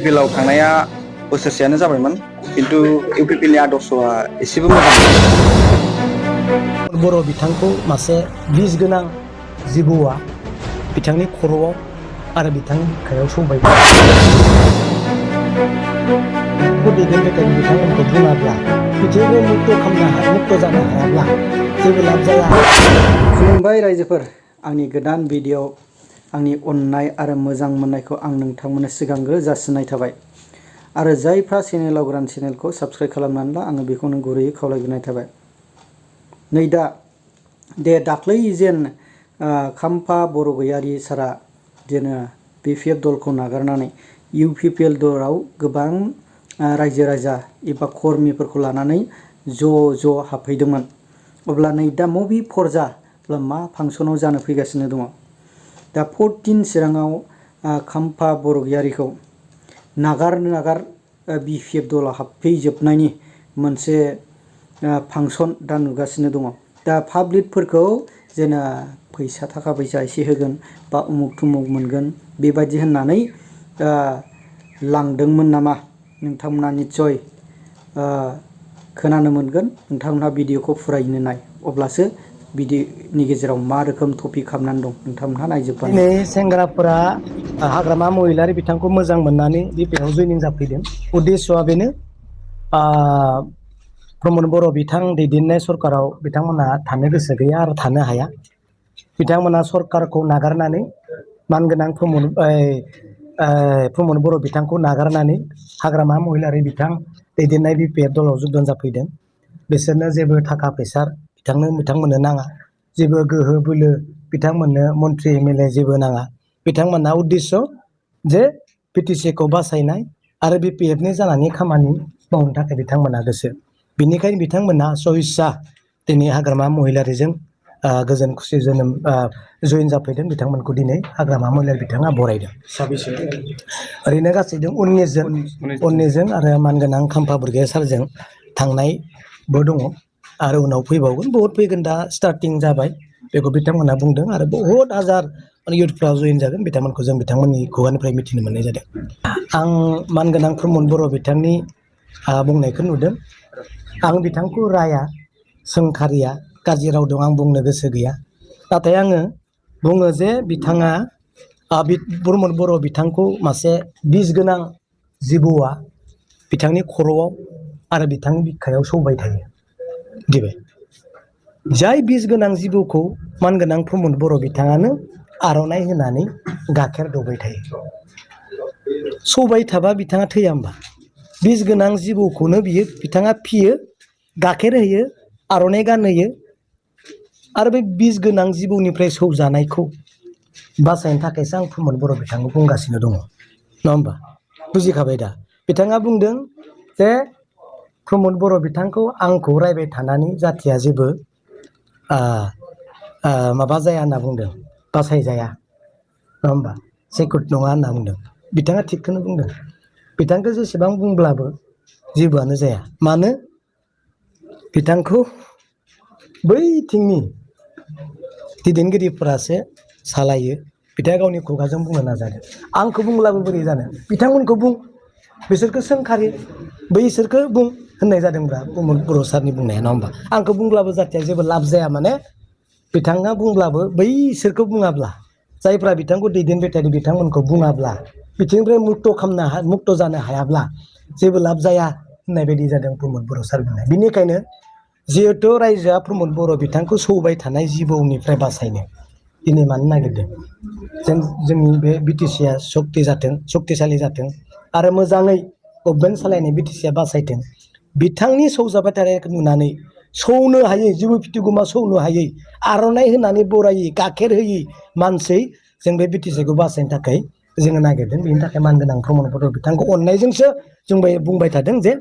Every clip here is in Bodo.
इउपिपिएलआव थांनाया बोसोरसेयानो जाबायमोन किन्तु इउपिपिएलनि आदर्शआ एसेबो मोजां बर' बिथांखौ मासे बिस गोनां जिबौआ बिथांनि खर'आव आरो बिथांनि बिखायाव सौबाय दैदेनबाय थायो बिथांमोनखौ बुङाब्ला बिदिनो मुक्त जानो हायाब्ला जेबो लाब जाया। खुलुमबाय रायजोफोर, आंनि गोदान भिडिअ आंनि अननाय आरो मोजां मोननायखौ आं नोंथांमोननो सिगांग्रो जासिनाय थाबाय आरो जायफ्रा चेनेलाव गोदान चेनेलखौ साबस्क्राइब खालामनानै ला आङो बेखौनो गुरैयै खावलायग्रोनाय थाबाय। नै दा दाख्लै जेन खाम्फा बरगयारी सारा जेन बिपिएफ दलखौ नागारनानै इउपिपिएल दलाव गोबां रायजो राजा एबा कर्मिफोरखौ लानानै ज' हाबफैदोंमोन। अब्ला नै दा मबे फर्जा मा फांसनाव जानो फैगासिनो दङ। दा 14 चिराङाव खाम्फा बरगयारीखौ नागार बिपिएफ दलाव हाबफैजोबनायनि मोनसे फांसन दा नुगासिनो दङ। दा पाब्लिकफोरखौ जेन फैसा थाखा फैसा एसे होगोन बा उमुक थुमुक मोनगोन बेबायदि होननानै लांदोंमोन नामा नोंथांमोना निस्सय खोनानो मोनगोन। नोंथांमोनहा भिडिअखौ फुरायैनो नाय, अब्लासो भिडिअनि गेजेराव मा रोखोम टपिक हाबनानै दं नोंथांमोनहा नायजोबबानो। दिनै सेंग्राफोरा हाग्रामा महिलारि बिथांखौ मोजां मोननानै बिपिएफआव जयनिं जाफैदों। उद्देश्यआ बेनो, प्रमद बर' बिथां दैदेननाय सरकाराव बिथांमोना थानो गोसो गैया आरो थानो हाया। बिथांमोना सरकारखौ नागारनानै मानगोनां प्रमद बर' बिथांखौ नागारनानै हाग्रामा महिलारि बिथां दैदेननाय बिपिएफ दलाव जगदान जाफैदों। बिसोरनो जेबो थाखा फैसा बिथांमोननो नाङा, जेबो गोहो बोलो बिथांमोननो मन्त्रि एमएलए जेबो नाङा। बिथांमोनहा उद्देश्य जे बिटिसिखौ बासायनाय आरो बिपिएफनि जानानै खामानि मावनो थाखाय बिथांमोना गोसो। बिनिखायनो बिथांमोना सहिस्सा दिनै हाग्रामा महिलारिजों गोजोन खुसि जोनोम जयेन जाफैदों। बिथांमोनखौ दिनै हाग्रामा महिलारि बिथाङा बरायदों। ओरैनो गासै 19 जोन आरो मानगोनां खाम्फा बरगयारी सारजों थांनायबो दङ आरो उनाव फैबावगोन, बहुद फैगोन। दा स्टार्टिं जाबाय बेखौ बिथांमोना बुंदों आरो बहुत हाजार इउथफ्रा जयेन जागोन। बिथांमोनखौ जों बिथांमोननि खुगानिफ्राय मिथिनो मोननाय जादों। आं मानगोनां प्रमद बर' बिथांनि बुंनायखौ नुदों। आं बिथांखौ राया, सोंखारिया, गाज्रि राव दं आं बुंनो गोसो गैया। नाथाय आङो बुङो जे बिथाङा प्रमद बर' बिथांखौ मासे बिस गोनां जिबौआ बिथांनि खर'आव आरो बिथांनि बिखायाव सौबाय थायो। दिबाय जाय बिस गोनां जिबौखौ मानगोनां प्रमद बर' बिथाङानो आर'नाइ होनानै गाइखेर दौबाय थायो। सौबाय थाबा बिथाङा थैया होमबा? बिस गोनां जिबौखौनो बिथाङा फियो, गाइखेर होयो, आर'नाइ गानहोयो आरो बे बिस गोनां जिबौनिफ्राय सौजानायखौ बासायनो थाखायसो आं प्रमद बर' बिथांखौ बुंगासिनो दङ, नङा होमबा? बुजिखाबाय दा? बिथाङा बुंदों जे प्रमद बर' बिथांखौ आंखौ रायबाय थानानै जाथिया जेबो माबा जाया होनना बुंदों, बासायजाया, नङा होमबा? सेकुट नङा होनना बुंदों। बिथाङा थिगखौनो बुंदों। बिथांखौ जेसेबां बुंब्लाबो जेबोआनो जाया। मानो? बिथांखौ बैथिंनि दैदेनगिरिफोरासो सालायो। बिथाङा गावनि खुगाजों बुंनो नाजादों। आंखौ बुंब्लाबो बोरै जानो? बिथांमोनखौ बुं, बिसोरखौ सोंखारि, बैसोरखौ बुं होननाय जादोंब्रा प्रमद बर' सारनि बुंनाया, नङा होमबा? आंखौ बुंब्लाबो जाथिया जेबो लाब जाया। माने बिथाङा बुंब्लाबो बैसोरखौ बुङाब्ला, जायफ्रा बिथांखौ दैदेनबाय थादों बिथांमोनखौ बुङाब्ला, बिथिंनिफ्राय मुक्त जानो हायाब्ला जेबो लाब जाया होननाय बायदि जादों प्रमद बर' सार बुंनाय। बिनिखायनो जिहेथु रायजोआ प्रमद बर' बिथांखौ सौबाय थानाय जिबौनिफ्राय बासायनो दिनै मानो नागिरदों? जोंनि बे बिटिसिआ सक्तिशालि जाथों आरो मोजाङै गभर्नमेन्ट सालायनाय बिटिसिआ बासायथों। बिथांनि सौजाबाय थानायखौ नुनानै सौनो हायै, जिबौ फिथिगमा सौनो हायै, आर'नाइ होनानै बरायै, गाइखेर होयै मानसि जों बे बिटिसिखौ बासायनो थाखाय जोङो नागिरदों। बेनि थाखाय मानगोनां प्रमद बर' बिथांखौ अननायजोंसो जों बुंबाय थादों जे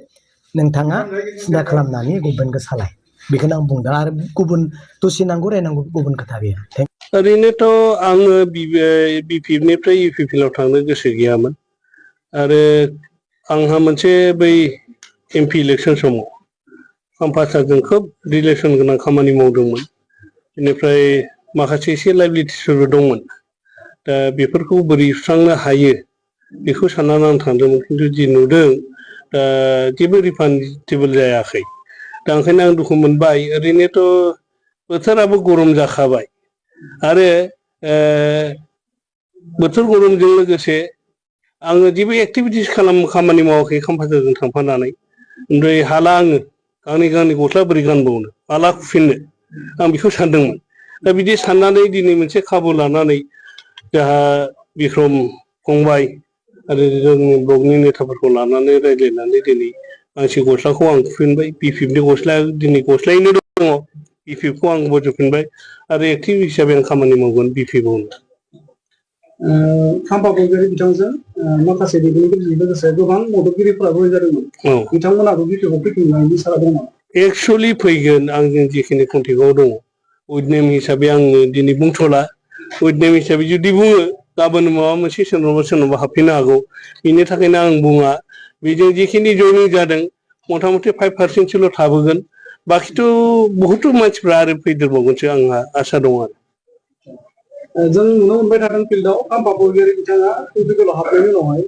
नोंथाङा सिन्था खालामनानै गभर्नमेन्टखौ सालाय। बेखौनो आं बुंदों। आरो गुबुन दसे नांगौ रायनांगौ गुबुन खोथा गैया। ओरैनोथ' आङो बिपिएफनिफ्राय इउपिपिएलआव थांनो गोसो गैयामोन आरो आंहा मोनसे बै एमपि इलेक्सन समाव खाम्फा सारजों खोब रिलेसन गोनां खामानि मावदोंमोन। बेनिफ्राय माखासे एसे लाइबिलिटिसफोरबो दंमोन। दा बेफोरखौ बोरै सुस्रांनो हायो बेखौ साननानै आं थांदोंमोन खिन्थु जि नुदों जेबो रिफान्डेबल जायाखै दा ओंखायनो आं दुखु मोनबाय ओरैनोथ' बोथोराबो गरम जाखाबाय आरो बोथोर गरमजों लोगोसे आङो जेबो एक्टिभिटिस खामानि मावाखै खाम्फासारजों थांफानानै ओमफ्राय हाला आङो गांनै गस्ला बोरै गानबावनो माला खुफिननो आं बेखौ सानदोंमोन दा बिदि साननानै दिनै मोनसे खाबु लानानै जोंहा बिक्रम फंबाय आरो जोंनि ब्लकनि नेताफोरखौ लानानै रायज्लायनानै दिनै गांसे गस्लाखौ आं खुफिनबाय बिपिएफनि गस्लाया दिनै गस्लायैनो दङ बिपिएफखौ आं बजबफिनबाय आरो एक्टिभ हिसाबै आं खामानि मावगोन बिपिएफआवनो खाम्फा बरगयारी बिथांजों माखासे दैदेनगिरिजों लोगोसे गोबां मददगिरिफोराबो जादोंमोन बिथांमोनाबो बिपिएफआव फैफिननायनि सारा दङ एक्सुवेलि फैगोन आंजों जिखिनि कन्टेक्टआव दङ उइथ नेम हिसाबै आङो दिनै बुंथ'ला उइथ नेम हिसाबै जुदि बुङो गाबोन माबा मोनसे सोरनावबा हाबफैनो हागौ बिनि थाखायनो आं बुङा बेजों जिखिनि जयनिं जादों मथा मथि 5%सोल' थाबोगोन बाखिथ' बहुथ मानसिफ्रा आरो फैदेरबावगोनसो आंहा आसा दं आरो जों नुनो मोनबाय थादों फिल्डआव खाम्फा बरगयारी बिथाङा इउपिपिएलआव हाबनायनि उनावहाय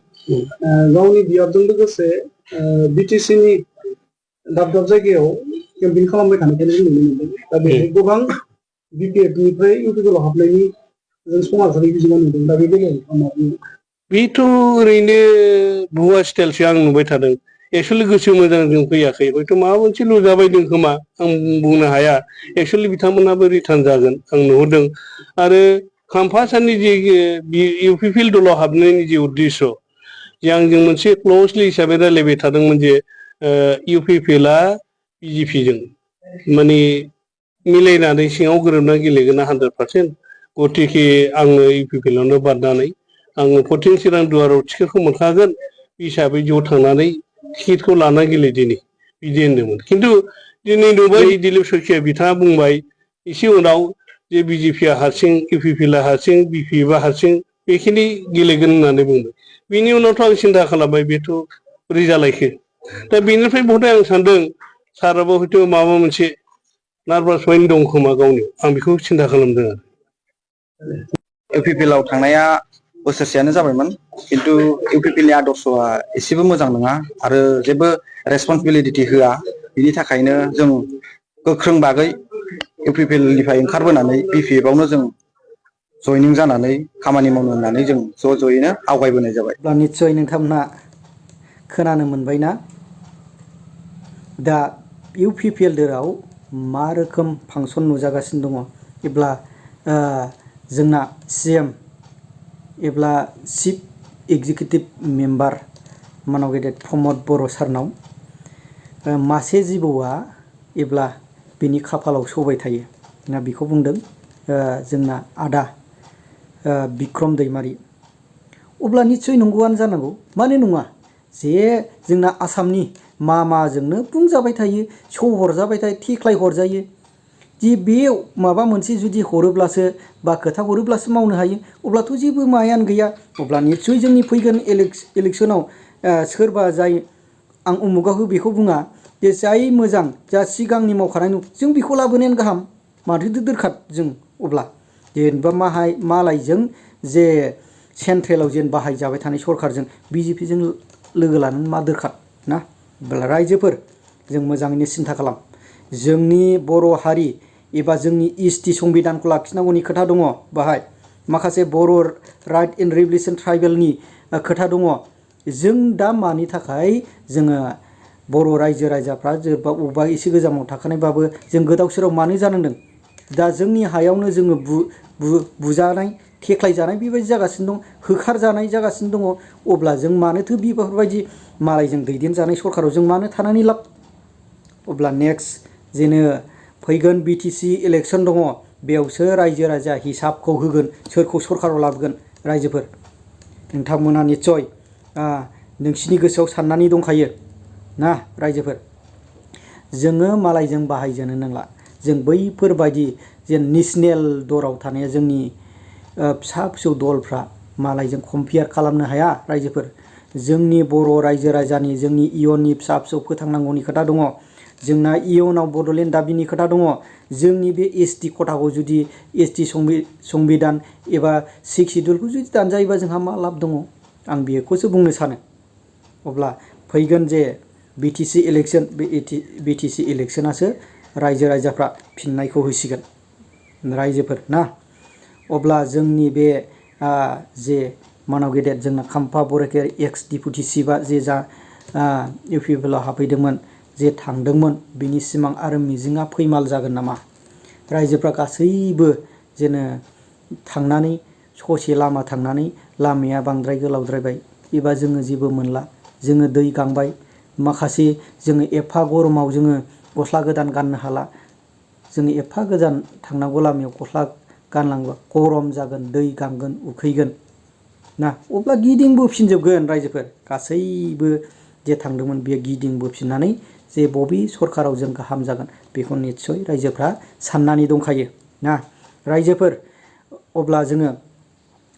गावनि बियाबजों लोगोसे बिटिसिनि दाब दाब जायगायाव केम्पिं खालामबाय थानायखौ जों नुनो मोनदों दा बेहाय गोबां बिपिएफनिफ्राय इउपिपिएलआव हाबनायनि जों समाजारि बिजोङाव नुदों दा बे बेलायाव बेथ' ओरैनो भुवा स्टाइलसो आं नुबाय थादों एक्सुवेलि गोसो मोजांजों फैयाखै हयथ' माबा मोनसे लुजाबायदों खोमा आं बुंनो हाया एक्सुवेलि बिथांमोनाबो रिटार्न जागोन आं नुहुरदों आरो खाम्फासारनि जि इउपिपिएल दलाव हाबनायनि जि उद्देश्य जे आंजों मोनसे क्लसलि हिसाबै रायलायबाय थादोंमोन जे इउपिपिएलआ बिजेपिजों माने मिलायनानै सिङाव गोरोबनानै गेलेगोन 100% गतिके आङो इउपिपिएलआवनो बारनानै आङो 14 चिरां दुवाराव टिकेटखौ मोनखागोन हिसाबै ज' थांनानै टिकेटखौ लाना गेलेदिनि बिदि होनदोंमोन खिन्थु दिनै नुबाय दिलीप सखिया बिथाङा बुंबाय एसे उनाव जे बिजेपिया हारसिं इउपिपिएलआ हारसिं बिपिएफआ हारसिं बेखिनि गेलेगोन होननानै बुंबाय बिनि उनावथ' आं सिन्था खालामबाय बेथ' बोरै जालायखो दा बेनिफ्राय बहुथ आं सानदों साराबो हयथ' माबा मोनसे नार्भास माइन्ड दं खोमा गावनियाव आं बेखौ सिन्था खालामदों आरो इउपिपिएलआव थांनाया बोसोरसेयानो जाबायमोन खिन्थु इउपिपिएलनि आदर्शआ एसेबो मोजां नङा आरो जेबो रेसपन्सिबिलिटि होआ बिनि थाखायनो जों गोख्रों बागै इउपिपिएलनिफ्राय ओंखारबोनानै बिपिएफआवनो जों जयनिं जानानै खामानि मावनो होननानै जों ज'यैनो आवगायबोनाय जाबाय। अब्ला निस्सय नोंथांमोना खोनानो मोनबायना दा इउपिपिएल दोराव मा रोखोम फांसन नुजागासिनो दङ एब्ला जोंना सिएम एब्ला चिफ एक्जिकिउटिभ मेम्बार मानाव गेदेर प्रमद बर' सारनाव मासे जिबौआ एब्ला बिनि खाफालाव सौबाय थायो ना बेखौ बुंदों जोंना आदा बिक्रम दैमारि अब्ला निस्सय नंगौआनो जानांगौ मानो नङा जे जोंना आसामनि मामाजोंनो बुंजाबाय थायो सौहरजाबाय थायो थेख्लाय हरजायो दि बे माबा मोनसे जुदि हरोब्लासो बा खोथा हरोब्लासो मावनो हायो अब्लाथ' जेबो मायानो गैया अब्ला निस्सय जोंनि फैगोन इलेक्सनाव सोरबा जाय आं उमुगाव हो बेखौ बुङा जे जाय मोजां जा सिगांनि मावखानाय जों बेखौ लाबोनायानो गाहाम माथो दोरखार जों अब्ला जेनेबा मालायजों जे सेन्ट्रेलाव जेन बाहायजाबाय थानाय सरकारजों बिजेपिजों लोगो लानानै मा दोरखार ना रायजोफोर जों मोजाङैनो सिन्था खालाम जोंनि बर' हारि एबा जोंनि एसटि संबिधानखौ लाखिनांगौनि खोथा दङ बाहाय माखासे बर' राइट एन्ड रिभलिउसन ट्राइबेलनि खोथा दङ जों दा मानि थाखाय जोङो बर' रायजो राजाफ्रा जेनेबा बबेबा एसे गोजानाव थाखानायबाबो जों गोदाव सोराव मानो जानांदों दा जोंनि हायावनो जोङो बुजानाय थेख्लाय जानाय बेबायदि जागासिनो दं होखारजानाय जागासिनो दङ अब्ला जों मानोथो बेफोरबायदि मालायजों दैदेनजानाय सरकाराव जों मानो थानानै लाब अब्ला नेक्स्ट जेनो फैगोन बिटिसि इलेक्सन दङ बेयावसो रायजो राजा हिसाबखौ होगोन सोरखौ सरकाराव लाबोगोन रायजोफोर नोंथांमोना निस्सय नोंसिनि गोसोआव साननानै दंखायो ना रायजोफोर जोङो मालायजों बाहायजानो नांला जों बैफोरबायदि जे नेसनेल दराव थानाया जोंनि फिसा फिसौ दलफ्रा मालायजों कम्पेयार खालामनो हाया रायजोफोर जोंनि बर' रायजो राजानि जोंनि इयुननि फिसा फिसौ फोथांनांगौनि खोथा दङ जोंना इयुनाव बड'लेण्ड दाबिनि खोथा दङ जोंनि बे एसटि खथाखौ जुदि एसटि संबिधान एबा 6 सिडुलखौ जुदि दानजायोबा जोंहा मा लाब दङ आं बेखौसो बुंनो सानो। अब्ला फैगोन जे बिटिसि इलेक्सन बे बिटिसि इलेक्सनासो रायजो राजाफ्रा फिननायखौ होसिगोन रायजोफोर ना। अब्ला जोंनि बे जे मानाव गेदेर जोंना खाम्फा बरगयारि एक्स डिपुटि चिफआ जे जा इउपिपिएलआव हाबफैदोंमोन जे थांदोंमोन बिनि सिमां आरो मिजिङा फैमाल जागोन नामा? रायजोफ्रा गासैबो जेनो थांनानै ससे लामा थांनानै लामाया बांद्राय गोलावद्रायबाय एबा जोङो जेबो मोनला, जोङो दै गांबाय, माखासे जोङो एफा गरमाव जोङो गस्ला गोदान गाननो हाला, जोङो एफा गोजान थांनांगौ लामायाव गस्ला गानलांबा गरम जागोन, दै गांगोन, उखैगोन ना। अब्ला गिदिंबोफिनजोबगोन रायजोफोर गासैबो जे थांदोंमोन बेयो गिदिंबोफिननानै जे बबे सरकाराव जों गाहाम जागोन बेखौ निस्सय रायजोफ्रा साननानै दंखायो ना रायजोफोर। अब्ला जोङो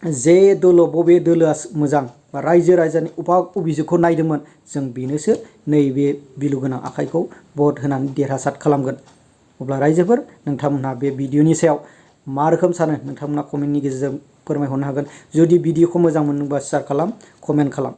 जे दल बबे दोलोआ मोजां बा रायजो राजानि अभिजुगखौ नायदोंमोन जों बेनोसो नैबे बिलु गोनां आखाइखौ भट होनानै देरहासार खालामगोन। अब्ला रायजोफोर नोंथांमोनहा बे भिडिअनि सायाव मा रोखोम सानो नोंथांमोना कमेन्टनि गेजेरजों फोरमायहरनो हागोन। जुदि भिडिअखौ मोजां मोनदोंबा शेयार खालाम, कमेन्ट खालाम।